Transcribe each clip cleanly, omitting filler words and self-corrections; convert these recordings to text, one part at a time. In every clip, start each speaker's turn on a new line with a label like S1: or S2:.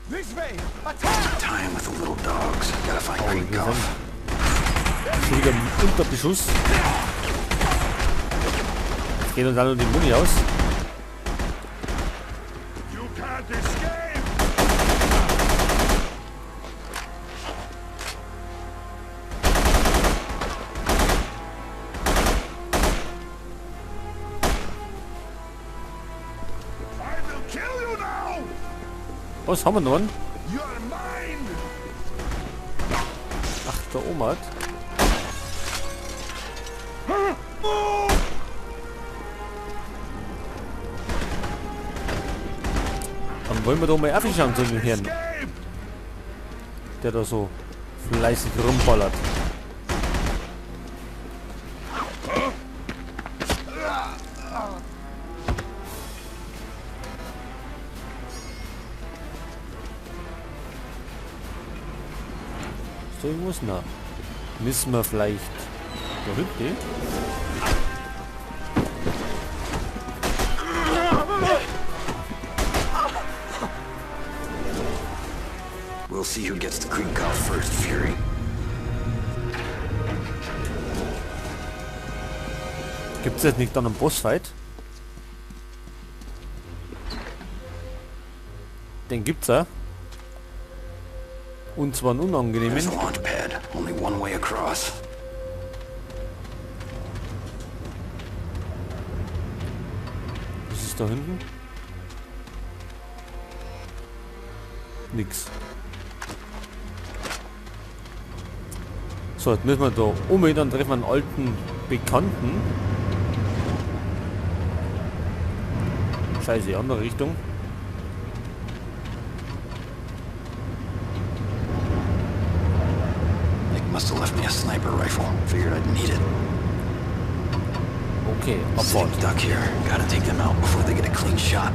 S1: This way! Attack!
S2: Time with the little dogs. Gotta find
S3: Oh, wir
S2: Kriegkopf.
S3: sind schon wieder unter Beschuss. Jetzt geht uns alle die Muni aus.
S4: You can't escape! I will kill you now!
S3: Was haben wir noch?
S4: You're mine!
S3: Ach, der Oma hat. Dann wollen wir doch mal schauen zu dem Herrn, der da so fleißig rumballert. Ist da irgendwas? Na, müssen wir vielleicht da hinten?
S2: We'll see who gets the Kriegkopf first, Fury.
S3: Gibt's jetzt nicht dann einen Bossfight? Den gibt's ja. Und zwar einen unangenehmen.
S2: There's a launch pad. Only one way across.
S3: Was ist da hinten? Nix. So, jetzt müssen wir da um, dann treffen wir einen alten Bekannten. Scheiße, andere Richtung.
S2: Nick must have left me a sniper rifle. Figured I'd need it.
S3: Okay,
S2: Sitting
S3: Abfahrt.
S2: duck here. Gotta take them out before they get a clean shot.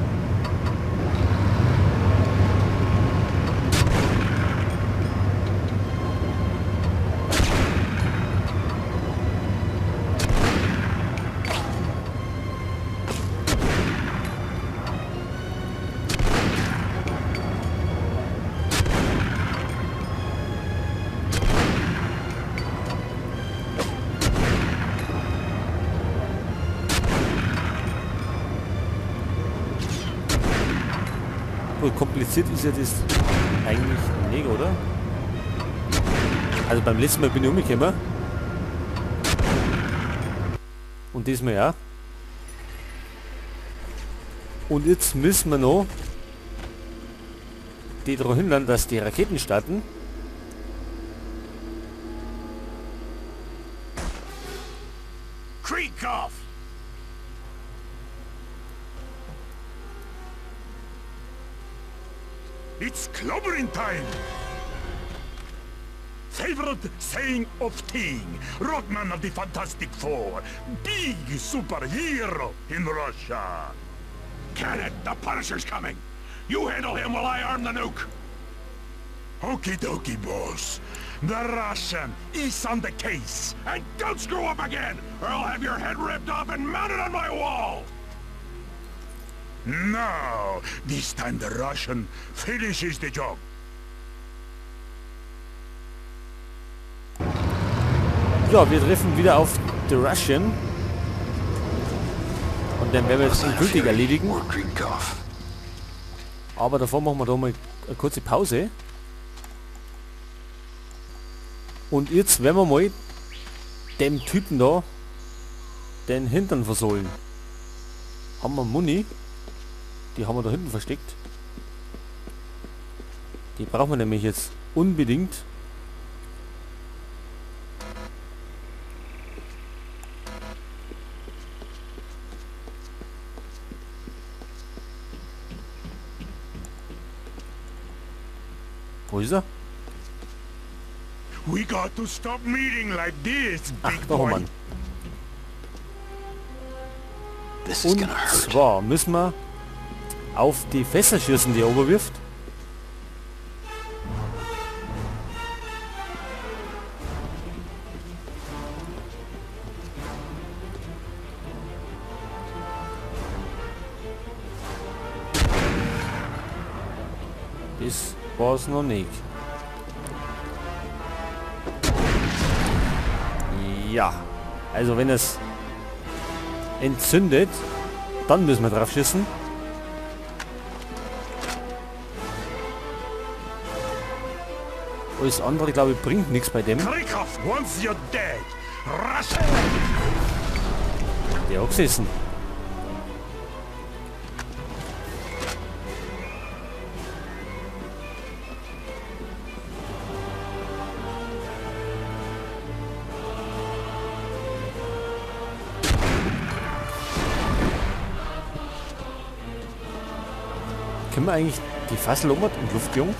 S3: Gut, kompliziert ist ja das eigentlich nicht, oder? Also beim letzten Mal bin ich umgekommen. Und diesmal ja. Und jetzt müssen wir noch die daran hindern, dass die Raketen starten.
S4: Kriegkopf! It's clobbering time! Favorite saying of Thing, Rockman of the Fantastic Four, big superhero in Russia. Can it, the Punisher's coming! You handle him while I arm the nuke! Okie dokie, boss. The Russian is on the case. And don't screw up again, or I'll have your head ripped off and mounted on my wall! No, this time the Russian finishes the job.
S3: Ja, wir treffen wieder auf The Russian. Und den werden wir jetzt endgültig erledigen. Aber davor machen wir da mal eine kurze Pause. Und jetzt werden wir mal dem Typen da den Hintern versohlen. Haben wir Muni? Die haben wir da hinten versteckt. Die brauchen wir nämlich jetzt unbedingt. Wo ist er?
S4: We got to stop meeting like this,
S3: Ach,
S4: big
S3: doch,
S4: boy.
S3: Mann.
S2: This is
S3: Und
S2: gonna hurt.
S3: zwar müssen wir auf die Fässer schießen, die er oberwirft. Das War es noch nicht. Ja. Also wenn es entzündet, dann müssen wir drauf schießen. Alles andere, glaube ich, bringt nichts bei dem. Der hat gesessen. Können wir eigentlich die Fassel um und Luft jung?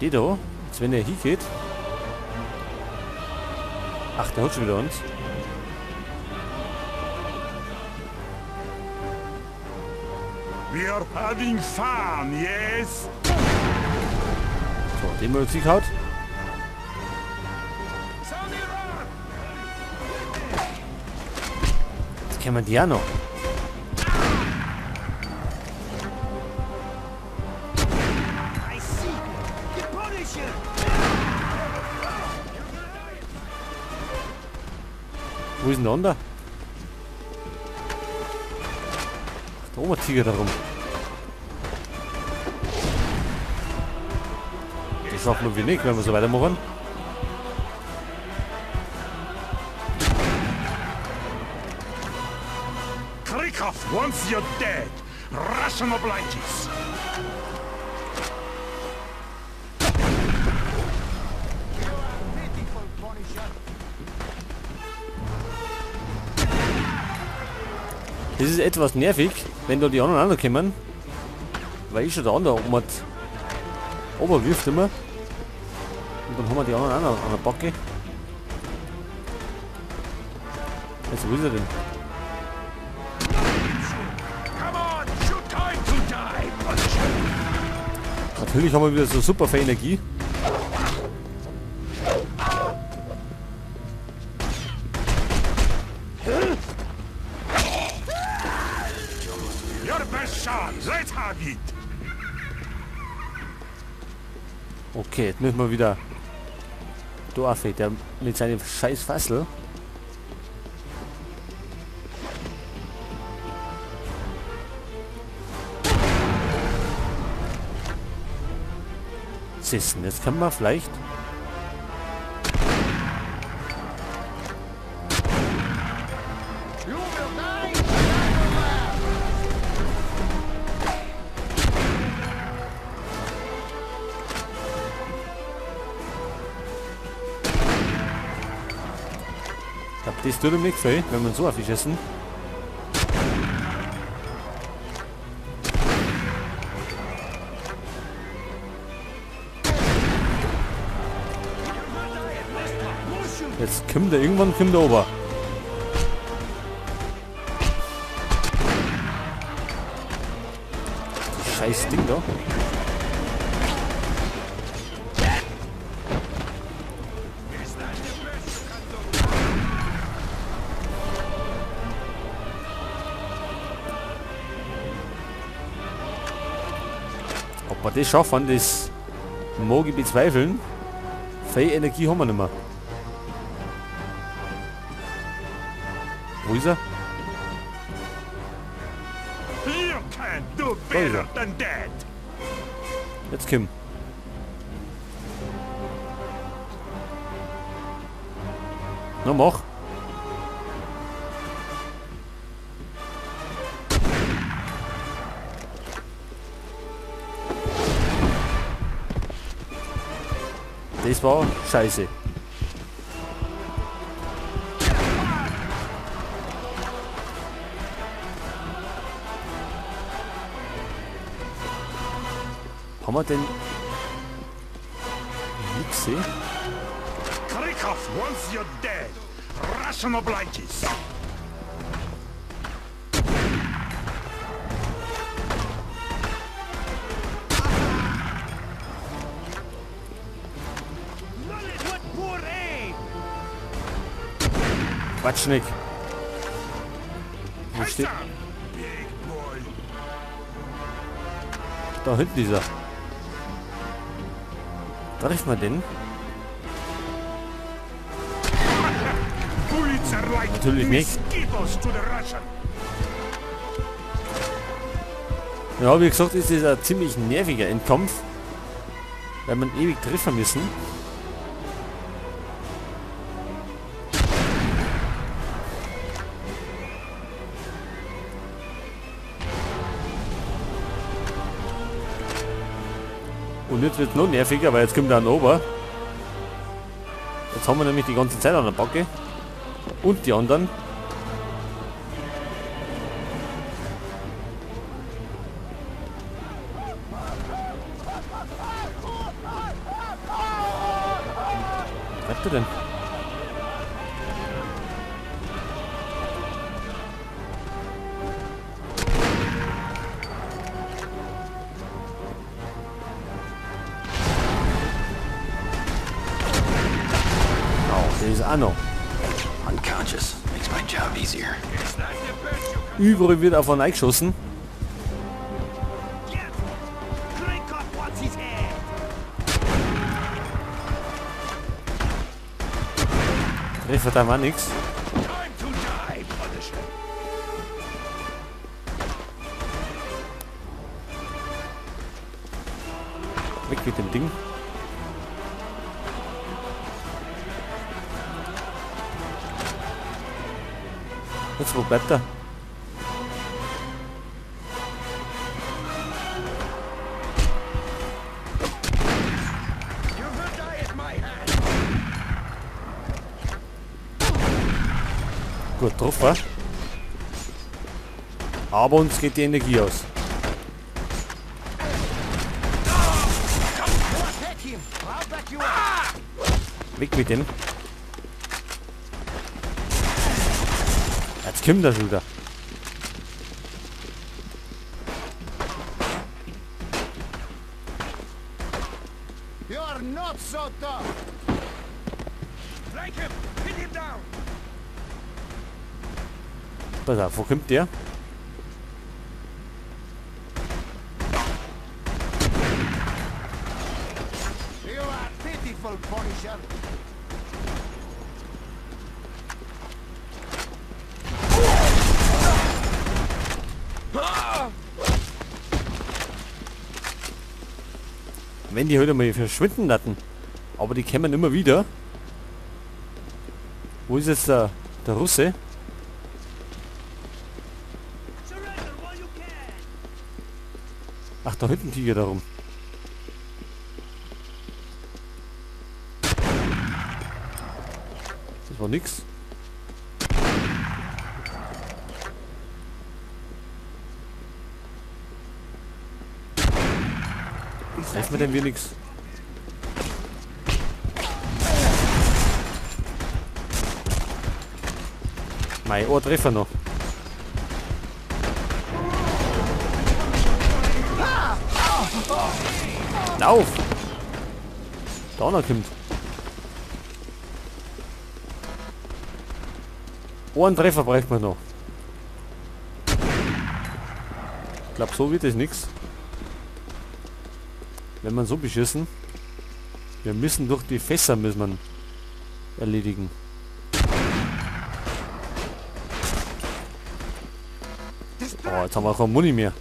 S3: Die da, jetzt wenn er hier geht. Ach, der hat schon wieder uns.
S4: We are having fun, yes?
S3: So, den wir uns haut. Jetzt kennen wir die ja noch. Wo ist denn der andere? Ach, da oben ein Tiger da rum. Das schaffen wir nicht, wenn wir so weitermachen.
S4: Krikov wants you dead. Russian obliges.
S3: Das ist etwas nervig, wenn da die anderen auch noch kommen. Weil ich schon der andere oben hat. Oberwirft immer. Und dann haben wir die anderen auch noch an der Backe. Also wo ist er denn? Natürlich haben wir wieder so super viel Energie. Okay, jetzt müssen wir wieder... Du Affe, der mit seinem scheiß Fassel. Sissen, jetzt können wir vielleicht... Das tut ihm nicht viel, wenn man so auf die schießen. Jetzt kommt er, irgendwann kommt er ober. Das scheiß Ding da. Ob wir das schaffen, das mag ich bezweifeln. Viel Energie haben wir nicht mehr. Wo ist er? Da ist er. Jetzt komm. Na mach. Das war scheiße. Haben wir denn nix gesehen?
S4: Krikov wants you dead. Russian obliges.
S3: Quatschnick. Wo steht? Da hinten ist er. Treffen wir den? Natürlich nicht. Ja, wie gesagt, ist es ein ziemlich nerviger Endkampf. Weil man ewig treffen müssen. Und jetzt wird es noch nerviger, weil jetzt kommt er ober. Jetzt haben wir nämlich die ganze Zeit an der Backe. Und die anderen. Was bleibt er denn? Oh, der ist auch noch.
S2: Unconscious. Makes my job easier.
S3: Überall wird auf einen eingeschossen. Treffer da war nix. Weg mit dem Ding. Jetzt, wo bleibt er? Gut, drauf, aber uns geht die Energie aus. Weg mit dem. Jetzt kommt er schon wieder.
S1: You're not so tough.
S4: Flank him. Pin him down.
S3: Pass auf, wo kommt der?
S1: You are pitiful, Punisher.
S3: Wenn die heute mal verschwinden lassen. Aber die kämen immer wieder. Wo ist jetzt der Russe? Ach, da hinten Tiger darum. Das war nix. Treffen wir denn wir nix? Mein Ohr Treffer noch. Lauf! Da noch kommt. Einen Treffer braucht man noch. Ich glaube, so wird es nichts. Wenn man so beschissen. Wir müssen durch die Fässer müssen wir erledigen. Oh, jetzt haben wir auch kein Muni mehr.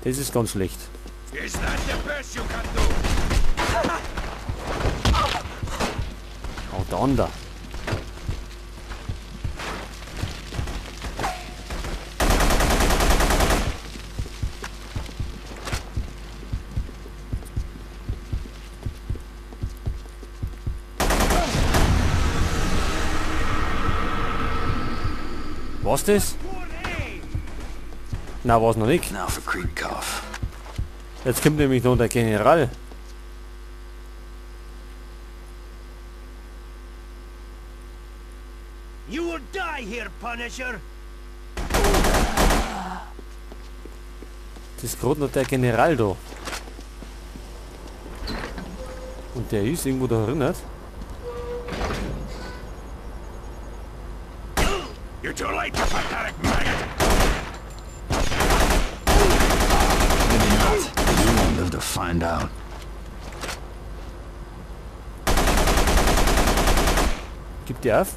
S3: Das ist ganz schlecht. Oh, der andere. War's das? Na, war's noch nicht. Jetzt kommt nämlich noch der General.
S5: You will die here, Punisher.
S3: Das ist gerade noch der General da. Und der ist irgendwo da erinnert.
S4: You're too late, you pathetic maggot.
S2: not, you won't live to find out.
S3: Gib dir auf.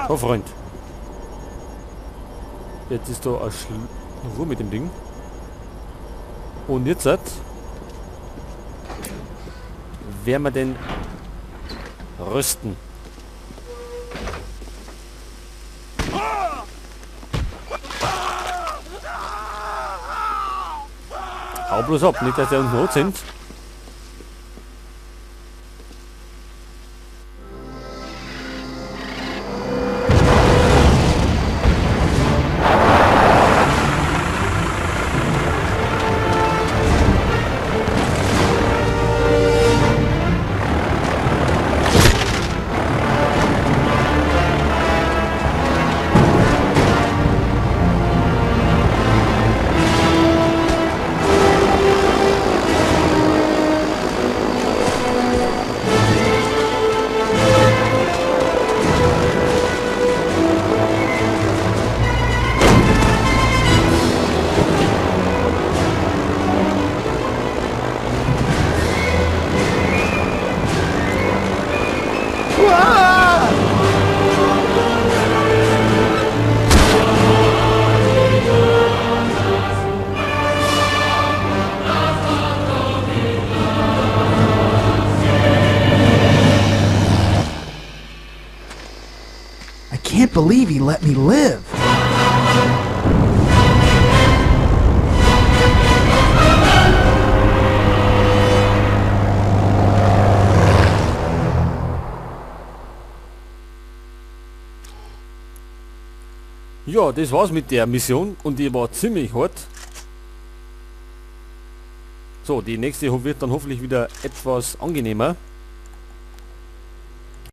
S3: Oh Freund. Jetzt ist da eine Ruhe mit dem Ding. Und jetzt werden wir den rösten. Hau bloß ab, nicht dass die unten rot sind.
S6: I can't believe he let me live.
S3: Ja, das war's mit der Mission und die war ziemlich hart. So, die nächste wird dann hoffentlich wieder etwas angenehmer.